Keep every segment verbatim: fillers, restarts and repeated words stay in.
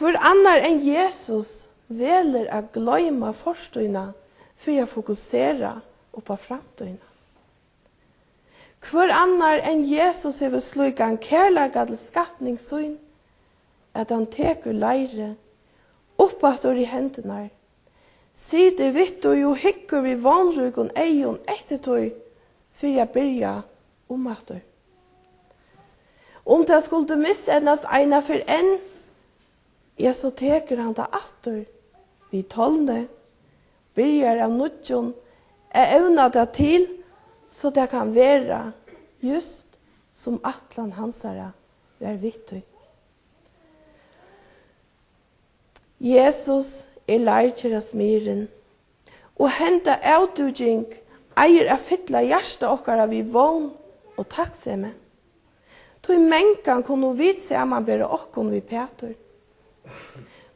Hvør annar enn Jesus velur at gloyma fortíðina fyri at fokusera upp á framtíðina? Hvør annar enn Jesus hevur slíkan kærleika til skapning sín, at hann tekur leirið upp aftur í hendurnar, situr við tí og hyggur við vónríkum eygum eftir tí fyri at byrja umaftur? Um tað skuldi miseydnast eina ferð enn, ja, so tekur hann tað aftur við tolni, byrjar av nýggjum at evna tað til, so tað kann vera júst sum ætlan hansara var við tí. Jesus er leirkerasmiðurin, og henda avdúking eigur at fylla hjarta okkara við vón og takksemi. Tí mangan kunnu vit samanbera okkum við Pætur.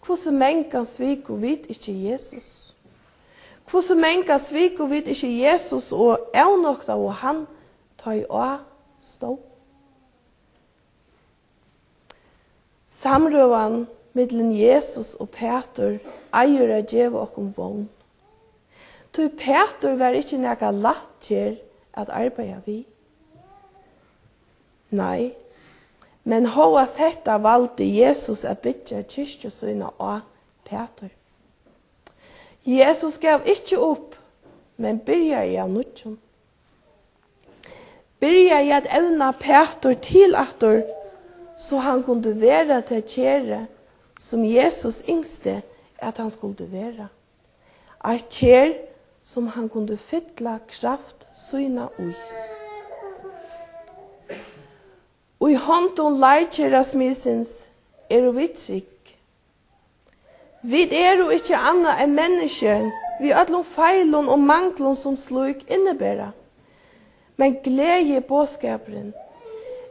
Hvussu mangan sviku vit ikki Jesus? Hvussu mangan sviku vit ikki Jesus og avnoktaðu hann, tá ið á stóð? Samrøðan millum Jesus og Pætur eigur at geva okkum vón. Tí Pætur var ikki nakar lættur at arbeiða við. Nei, men hóast hetta valdi Jesus at byggja kirkju sína á Pætur. Jesus gav ikki upp, men byrjaði av nýggjum. Byrjaði at evna Pætur til aftur, so hann kundi vera tað kerið, sum Jesus ynskti, at hann skuldi vera. Eitt ker, sum hann kundi fylla kraft sína í. Í hondum leirkerasmiðsins eru vit trygg. Vit eru ikki annað enn menniskju við øllum feilum og manglum, sum slík innibera. Men gleðiboðskapurin,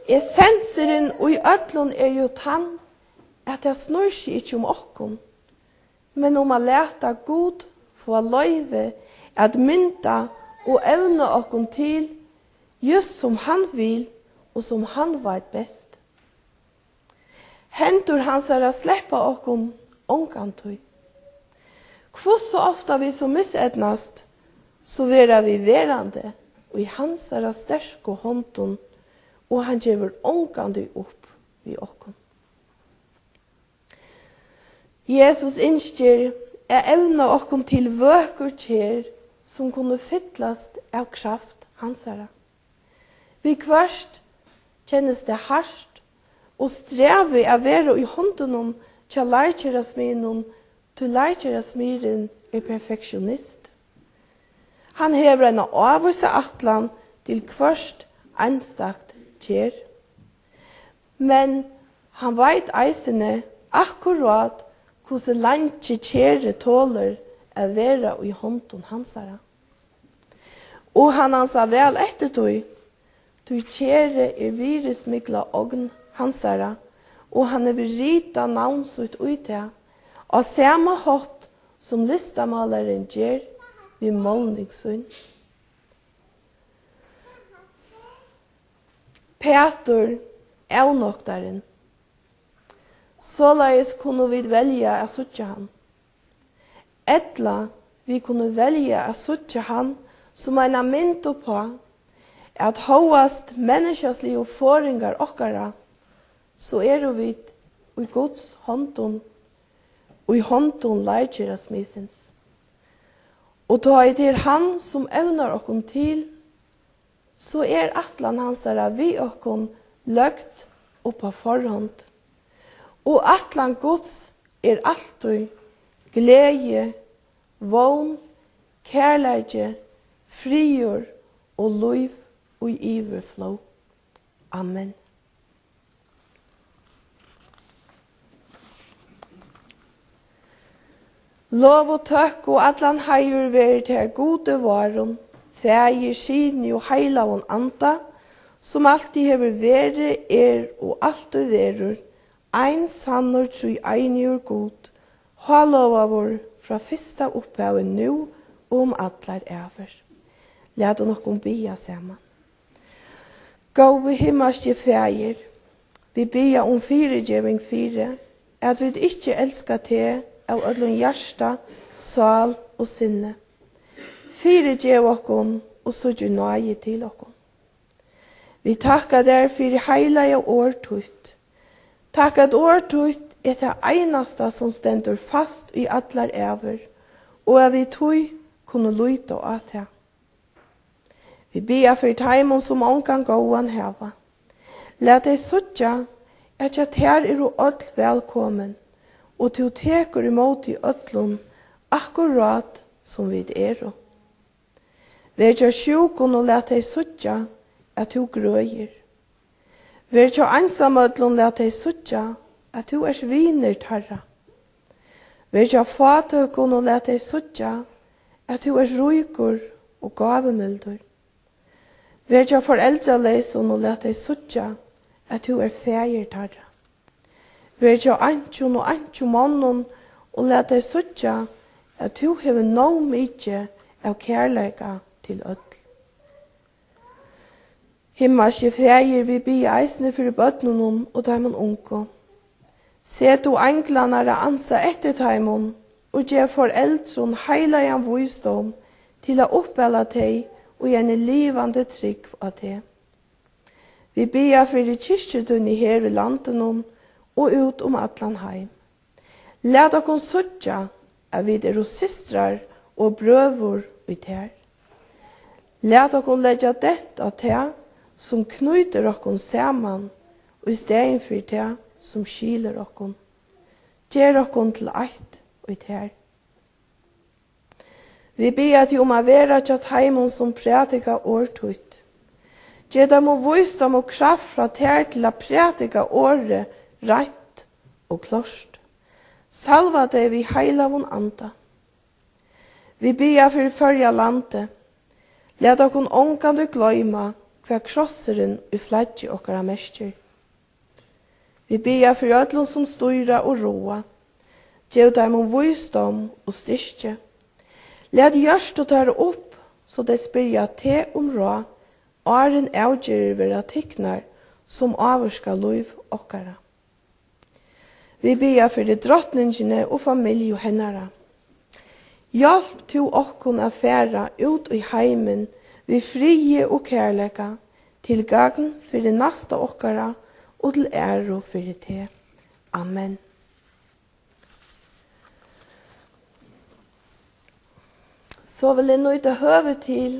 essensurin í øllum, er jú tann, at tað snýr seg ikki um okkum, men um at lata Gud fáa loyvi at mynda og evna okkum til, júst sum hann vil og sum hann veit best. Hendur hansara sleppa okkum ongantíð. Hvussu ofta vit so miseydnast, so verða vit verandi í hansara sterku hondum, og hann gevur ongantíð upp við okkum. Jesus ynskir at evna okkum til vøkur ker, sum kunnu fyllast av kraft hansara. Viðhvørt kennist tað hart og strævið at vera í hondunum hjá leirkerasmiðinum, tí leirkerasmiðurin er perfektionist. Hann hevur eina ávísa ætlan til hvørt einstakt ker. Men hann veit eisini akkurát, hvussu leingi kerið tolir at vera í hondum hansara. Og hann ansar væl eftir tí, tí kerið er virðismikla ogn hansara, og hann hevur ritað navn sítt í tað, á sama hátt sum listamálarin ger við málning sín. Pætur, avnoktarin. Soleiðis kunnu vit velja at síggja hann. Ella vit kunnu velja at síggja hann sum eina mynd uppá, at hóast menniskjasligu forðingar okkara, so eru vit í Guds hondum, í hondum leirkerasmiðsins. Og tá ið tað er hann, sum evnar okkum til, so er ætlan hansara við okkum løgd upp á forhond. Og ætlan Guds er altíð gleði, vón, kærleiki, friður og lív í yvirflóð. Amen. Lov og tøkk og allan heiður verður tær, Gudi várum, Faðir, Syni og Heilagum Anda, sum altíð hevur verið, er og altíð verður, ein sannur, tríeinigur Gud, hálovaður frá fyrsta upphavi, nú og um allar ævir. Latum okkum biðja saman. Góði himmalski Faðir, vit biðja um fyrigeving fyri, at vit ikki elska teg av øllum hjarta, sál og sinni. Fyrigev okkum og síggj í náði til okkum. Vit takka tær fyri heilaga orð títt. Takk, at orð títt er tað einasta, sum stendur fast í allar ævir, og at vit tí kunnu líta á tað. Vit biðja fyri teimum, sum ongan góðan hava. Lat tey síggja, at hjá tær eru øll vælkomin, og tú tekur ímóti øllum, akkurát sum vit eru. Ver hjá sjúkum og lat tey síggja, at tú grøðir. Ver hjá einsamøllum, lat tey síggja, at tú ert vinur teirra. Ver hjá fátøkum og lat tey síggja, at tú ert ríkur og gávumildur. Ver hjá foreldraleysum og lat tey síggja, at tú ert faðir teirra. Ver hjá einkjum og einkjumonnum og lat tey síggja, at tú hevur nóg mikið av kærleika til øll. Himmalski Faðir, vit biðja eisini fyri børnunum og teimum ungu. Set tú einglarnar at ansa eftir teimum og gev foreldrum heilagan vísdóm til at uppala tey í eini livandi trúgv á teg. Vit biðja fyri kirkju tíni her í landinum og út um allan heim. Lat okkum síggja, at vit eru systrar og brøður í tær. Lat okkum leggja dent á tað, sum knýtir okkum saman, í staðin fyri tað, sum skilur okkum. Ger okkum til eitt í tær. Vit biðja teg um at vera hjá teimum, sum prædika orð títt. Gev teimum vísdóm og kraft frá tær til at prædika orðið reint og klárt. Salva tey við heilagum anda. Vit biðja fyri Føroya landi. Lat okkum ongantíð gloyma, hvat krossurin í flaggi okkara merkir. Vit biðja fyri øllum, sum stýra og ráða. Gev teimum vísdóm og styrki. Lat hjørtu teirra upp, so tey spyrja teg um ráð, áðrenn avgerðir verða tiknar, sum ávirka lív okkara. Vit biðja fyri drotningini og familju hennara. Hjálp tú okkum at fara út í heimin við friði og kærleika, til gagn fyri næsta okkara og til æru fyri teg. Amen. So vil eg nýta høvið til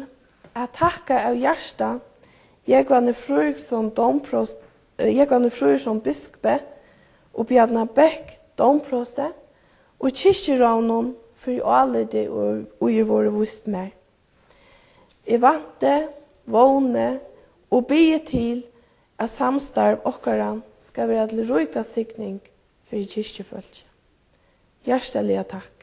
at takka av hjarta Jógvan Fríðriksson dómprost, eh, Jógvan Fríðriksson bispi og Bjarna Bech dómprosti og kirkjuráðnum fyri álitið, og, og er vorðið víst mær. Eg vænti, vóni og biði til, at samstarv okkara skal vera til ríka signing fyri kirkjufólki. Hjartaliga takk.